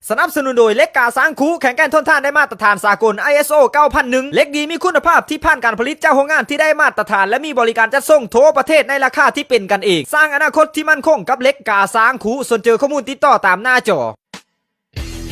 ສະໜັບສະໜູນໂດຍເຫຼັກກາຊ້າງຄູ ແຂງແກ່ນທົນທານໄດ້ມາດຕະຖານສາກົນ ໄອເອສໂອ ເກົ້າພັນໜຶ່ງ ເຫຼັກດີມີຄຸນນະພາບທີ່ຜ່ານການຜະລິດຈາກໂຮງງານທີ່ໄດ້ມາດຕະຖານ ແລະ ມີບໍລິການຈັດສົ່ງທົ່ວປະເທດໃນລາຄາທີ່ເປັນກັນເອງ. ສ້າງອະນາຄົດທີ່ໝັ້ນຄົງກັບເຫຼັກກາຊ້າງຄູ. ສົນເຈີຂໍ້ມູນຕິດຕໍ່ຕາມໜ້າຈໍ.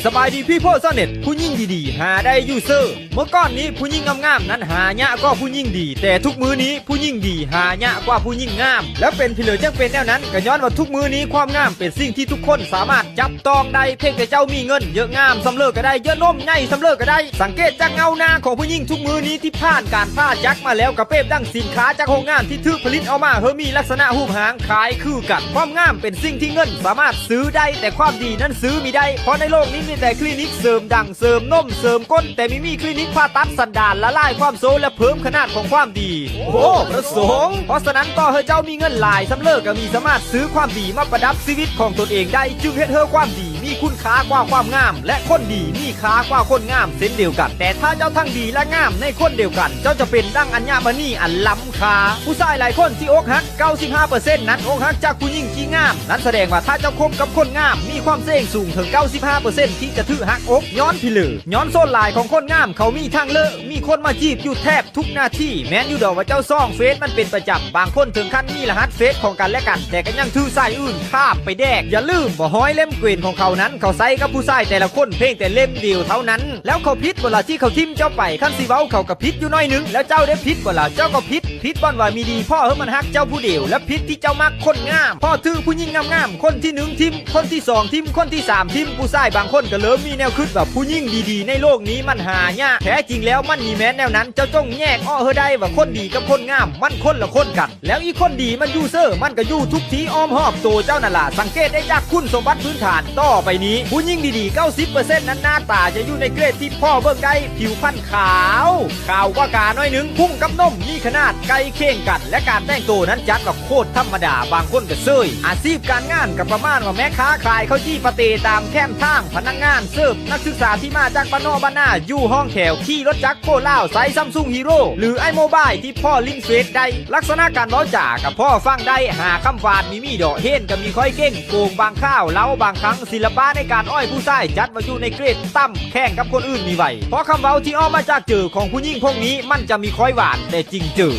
ສະບາຍດີ People Channel ຜູ້ຍິງດີໆ ຫາໄດ້ຢູ່ເຊີ. ເມື່ອກ່ອນນີ້ຜູ້ຍິງງາມໆນັ້ນຫາຍາກກວ່າຜູ້ຍິງດີ, ແຕ່ທຸກມື້ນີ້ຜູ້ຍິງດີຫາຍາກກວ່າຜູ້ຍິງງາມ. ແລ້ວເປັນພິເລີຈັ່ງເປັນແນວນັ້ນ? ກໍຍ້ອນວ່າທຸກມື້ນີ້ຄວາມງາມເປັນສິ່ງທີ່ທຸກຄົນສາມາດຈັບຕ້ອງໄດ້, ພຽງແຕ່ເຈົ້າມີເງິນ, ເຢີະງາມສ່ຳເລີກໍໄດ້, ເຢີະນົມໃຫຍ່ສ່ຳເລີກໍໄດ້. ສັງເກດຈາກເງົາໜ້າຂອງຜູ້ຍິງທຸກມື້ນີ້ທີ່ຜ່ານການຜ່າຈັກມາແລ້ວ ກໍເປບດັ່ງສິນຄ້າຈາກໂຮງງານທີ່ຖືກຜະລິດອອກມາ ເຮີມີລັກສະນະຮູບຮ່າງຄ້າຍຄືກັນ. ຄວາມງາມເປັນສິ່ງທີ່ເງິນສາມາດຊື້ໄດ້, ແຕ່ຄວາມດີນັ້ນຊື້ມິໄດ້, ເພາະໃນໂລກນີ້ມີແຕ່ຄລີນິກເສີມດັງ, ເສີມນົມ, ເສີມກົ້ນ, ແຕ່ມີມີຄລີນິກຜ່າຕັດສັນດານ, ລະລາຍຄວາມໂຊ ແລະ ເພີ່ມຂະໜາດຂອງຄວາມດີ. ໂອ້ ພະສົງ! ເພາະສະນັ້ນ ຕໍ່ໃຫ້ເຈົ້າມີເງິນຫຼາຍສ່ຳເລີ ກໍມີສາມາດຊື້ຄວາມດີມາປະດັບຊີວິດຂອງຕົນເອງໄດ້, ຈຶ່ງເຮັດໃຫ້ຄວາມດີມີຄຸນຄ່າກວ່າຄວາມງາມ ແລະ ຄົນດີມີຄ່າກວ່າຄົນງາມເຊັ່ນດຽວກັນ. ແຕ່ຖ້າເຈົ້າທັງດີ ແລະ ງາມໃນຄົນດຽວກັນ, ເຈົ້າຈະເປັນດັ່ງອັນຍະມະນີອັນລ້ຳ ຄ່າ. ຜູ້ຊາຍຫຼາຍຄົນທີ່ອົກຫັກ ເກົ້າສິບຫ້າເປີເຊັນນັ້ນ ອົກຫັກຈາກຜູ້ຍິງທີ່ງາມ. ນັ້ນສະແດງວ່າຖ້າເຈົ້າຄົບກັບຄົນງາມ ມີຄວາມສ່ຽງສູງເຖິງ ເກົ້າສິບຫ້າເປີເຊັນ ທີ່ຈະຖືກຫັກອົກຍ້ອນພິເລີ. ຍ້ອນສ່ວນຫຼາຍຂອງຄົນງາມເຂົາມີທາງເລີກ, ມີຄົນມາຈີບຢູ່ແທບທຸກໜ້າທີ່. ແມ່ນຢູ່ດອກວ່າເຈົ້າສ່ອງເຟສມັນເປັນປະຈຳ, ບາງຄົນເຖິງຂັ້ນມີລະຫັດເຟສຂອງກັນແລະກັນ, ແຕ່ກໍຍັງຖືກຊາຍອື່ນຂ້າມໄປແດກ. ຢ່າລືມວ່າຮອຍເລັມເກວນຂອງເຂົານັ້ນ ເຂົາໃຊ້ກັບຜູ້ຊາຍແຕ່ລະຄົນພຽງແຕ່ເລັມດຽວເທົ່ານັ້ນ. ແລ້ວເຂົາຜິດບໍ່ລະທີ່ເຂົາຖິ້ມເຈົ້າໄປ? ຄັນຊິເວົ້າເຂົາກໍຜິດຢູ່ໜ້ອຍໜຶ່ງ. ແລ້ວເຈົ້າເດ້ຜິດບໍ່ລະ? ເຈົ້າກໍຜິດ, ຜິດບ່ອນວ່າມີດີພໍໃຫ້ມັນຮັກເຈົ້າຜູ້ດຽວ ແລະ ຜິດທີ່ເຈົ້າມັກຄົນງາມ. ພໍຖືກຜູ້ຍິງງາມໆ ຄົນທີໜຶ່ງຖິ້ມ, ຄົນທີສອງຖິ້ມ, ຄົນທີສາມຖິ້ມ, ຜູ້ຊາຍບາງຄົນກໍເລີ່ມມີແນວຄິດວ່າຜູ້ຍິງດີໆໃນໂລກນີ້ມັນຫາຍາກ. ແທ້ຈິງແລ້ວມັນມີແມ່ນແນວນັ້ນ. ເຈົ້າຈົ່ງແຍກອອກໃຫ້ໄດ້ວ່າຄົນດີກັບຄົນງາມມັນຄົນລະຄົນກັນ. ແລ້ວອີກຄົນດີມັນຢູ່ເຊີ, ມັນກໍຢູ່ທຸກທີ່ອ້ອມຮອບໂຕເຈົ້ານັ້ນລະ. ສັງເກດໄດ້ຈາກຄຸນສົມບັດພື້ນຖານຕໍ່ໄປນີ້. ຜູ້ຍິງດີໆ ເກົ້າສິບເປີເຊັນນັ້ນ ໜ້າຕາຈະຢູ່ໃນເກຣດທີ່ພໍເບິ່ງໄດ້, ຜິວພັນຂາວ, ຂາວກວ່າກາໜ້ອຍໜຶ່ງ, ພຸງກັບນົມມີຂະໜາດໃກ້ຄຽງກັນ ແລະ ການແຕ່ງໂຕນັ້ນຈັດວ່າໂຄດທຳມະດາ, ບາງຄົນກໍເຊີຍ. ອາຊີບການງານກໍປະມານວ່າແມ່ຄ້າຂາຍເຂົ້າຈີ່ປາເຕຕາມແຄມທາງ, ພະນັກງານເສີບ, ນັກສຶກສາທີ່ມາຈາກບ້ານນອກບ້ານນາ, ຢູ່ຫ້ອງແຖວ, ຂີ່ລົດຈັກໂພລາວ, ໃຊ້ Samsung Hero ຫຼື iMobile ທີ່ພໍຫຼິ້ນເຟສໄດ້. ລັກສະນະການເວົ້າຈາກໍພໍຟັງໄດ້, ຫາຄຳຫວານມີມີດອກ, ເຫັນກໍມີຄ່ອຍເກັ່ງ, ໂກງບາງຄາວ, ເລົ່າບາງຄັ້ງ. ສິລະປະໃນການອ້ອຍຜູ້ຊາຍຈັດວ່າຢູ່ໃນເກຣດຕ່ຳ, ແຂ່ງກັບຄົນອື່ນມີໄຫວ. ເພາະຄຳເວົ້າທີ່ອອກມາຈາກເຈີຂອງຜູ້ຍິງພວກນີ້ ມັນຈະມີຄ່ອຍຫວານແຕ່ຈິງເຈີ.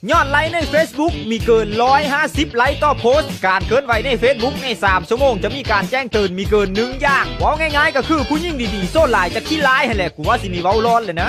ຍອດໄລໃນ Facebook ມີເກີນຮ້ອຍຫ້າສິບໄລຕໍ່ໂພສ, ການເຄື່ອນໄຫວໃນ Facebook ໃນສາມຊົ່ວໂມງຈະມີການແຈ້ງເຕືອນມີເກີນໜຶ່ງຢ່າງ. ເວົ້າງ່າຍໆກໍຄືຜູ້ຍິງດີໆສ່ວນຫຼາຍຈະຂີ້ລາຍຫັ້ນແຫຼະ. ກູວ່າຊິມີເວົ້າລ້ອນແຫຼະນະ.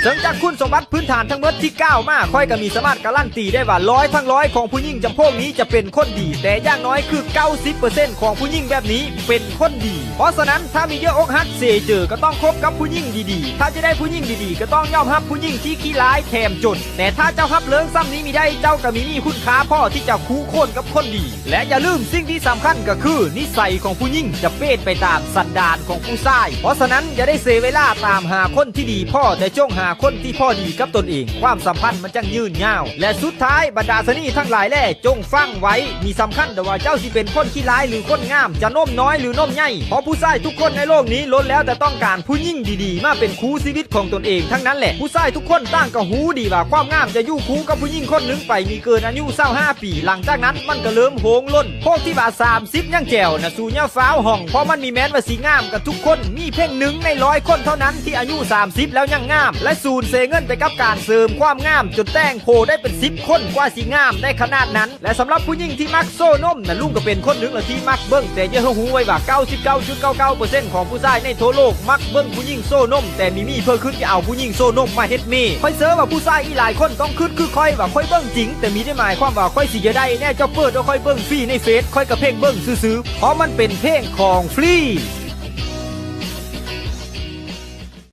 ເຊິ່ງຈາກຄຸນສົມບັດພື້ນຖານທັງໝົດທີ່ກ່າວມາ, ຂ້ອຍກໍມີສາມາດກາລັນຕີໄດ້ວ່າ ຮ້ອຍທັງຮ້ອຍຂອງຜູ້ຍິງຈຳພວກນີ້ຈະເປັນຄົນດີ, ແຕ່ຢ່າງໜ້ອຍຄື ເກົ້າສິບເປີເຊັນຂອງຜູ້ຍິງແບບນີ້ເປັນຄົນດີ. ເພາະສະນັ້ນ, ຖ້າມີເຫຍື່ອອົກຫັກເສຍເຈີ, ກໍຕ້ອງຄົບກັບຜູ້ຍິງດີໆ. ຖ້າຈະໄດ້ຜູ້ຍິງດີໆ, ກໍຕ້ອງຍອມຮັບຜູ້ຍິງທີ່ຂີ້ລາຍແຖມຈົນ. ແຕ່ຖ້າເຈົ້າຮັບເລີງສ່ຳນີ້ມີໄດ້, ເຈົ້າກໍມີມີຄຸນຄ່າພໍທີ່ຈະຄູ່ໂຄນກັບຄົນດີ. ແລະ ຢ່າລືມ, ສິ່ງທີ່ສຳຄັນກໍຄື ນິໄສຂອງຜູ້ຍິງຈະເປນໄປຕາມສັນດານຂອງຜູ້ຊາຍ. ເພາະສະນັ້ນ, ຢ່າໄດ້ເສຍເວລາຕາມຫາຄົນທີ່ດີພໍ, ແຕ່ຈົ່ງຫາຄົນທີ່ພໍດີກັບຕົນເອງ, ຄວາມສຳພັນມັນຈັ່ງຍືນຍາວ. ແລະ ສຸດທ້າຍ, ບັນດາຊະນີທັງຫຼາຍແລ, ຈົ່ງຟັງໄວ້, ມີສຳຄັນແຕ່ວ່າເຈົ້າຊິເປັນຄົນຂີ້ລາຍ ຫຼື ຄົນງາມ, ຈະນົມນ້ອຍ ຫຼື ນົມໃຫຍ່, ເພາະຜູ້ຊາຍທຸກຄົນໃນໂລກນີ້ ລ້ວນແລ້ວແຕ່ຕ້ອງການຜູ້ຍິງດີໆມາເປັນຄູ່ຊີວິດຂອງຕົນເອງທັງນັ້ນແຫຼະ. ຜູ້ຊາຍທຸກຄົນຕ່າງກໍຮູ້ດີວ່າຄວາມງາມຈະຢູ່ຄູ່ກັບຜູ້ຍິງຄົນໜຶ່ງໄປມີເກີນອາຍຸຊາວຫ້າປີ, ຫຼັງຈາກນັ້ນມັນກໍເລີ່ມໂຮງຫຼົ່ນ. ພວກທີ່ວ່າສາມສິບຍັງແຈວນະ, ສູຢ່າຟ້າວຮ່ອງ, ເພາະມັນມີແມ່ນວ່າຊິງາມກັນທຸກຄົນ. ມີພຽງໜຶ່ງໃນຮ້ອຍຄົນເທົ່ານັ້ນທີ່ອາຍຸສາມສິບແລ້ວຍັງງາມ, ແລະ ສູນເສຍເງິນໄປກັບການເສີມຄວາມງາມ ຈົນແຕ່ງໂພໄດ້ເປັນສິບຄົນກວ່າຊິງາມໄດ້ຂະໜາດນັ້ນ. ແລະ ສຳລັບຜູ້ຍິງທີ່ມັກໂຊນົມນະ, ລຸງກໍເປັນຄົນໜຶ່ງລະທີ່ມັກເບິ່ງ, ແຕ່ຢ່າໃຫ້ຮູ້ໄວ້ວ່າ ເກົ້າສິບເກົ້າຈຸດເກົ້າເກົ້າເປີເຊັນຂອງຜູ້ຊາຍໃນທົ່ວໂລກມັກເບິ່ງຜູ້ຍິງໂຊນົມ, ແຕ່ມີມີເພື່ອຄິດຈະເອົາຜູ້ຍິງໂຊນົມມາເຮັດເມຍ. ຂ້ອຍເຊື່ອວ່າຜູ້ຊາຍອີກຫຼາຍຄົນຕ້ອງຄິດຄືຂ້ອຍວ່າຂ້ອຍເບິ່ງຈິງ, ແຕ່ມີໄດ້ໝາຍຄວາມວ່າຂ້ອຍຊິຢາກໄດ້ແນ່. ເຈົ້າເປີດໃຫ້ຂ້ອຍເບິ່ງຟຣີໃນເຟສ, ຂ້ອຍກໍເພງເບິ່ງຊື່ໆ, ເພາະມັນເປັນເພງຂອງຟຣີ.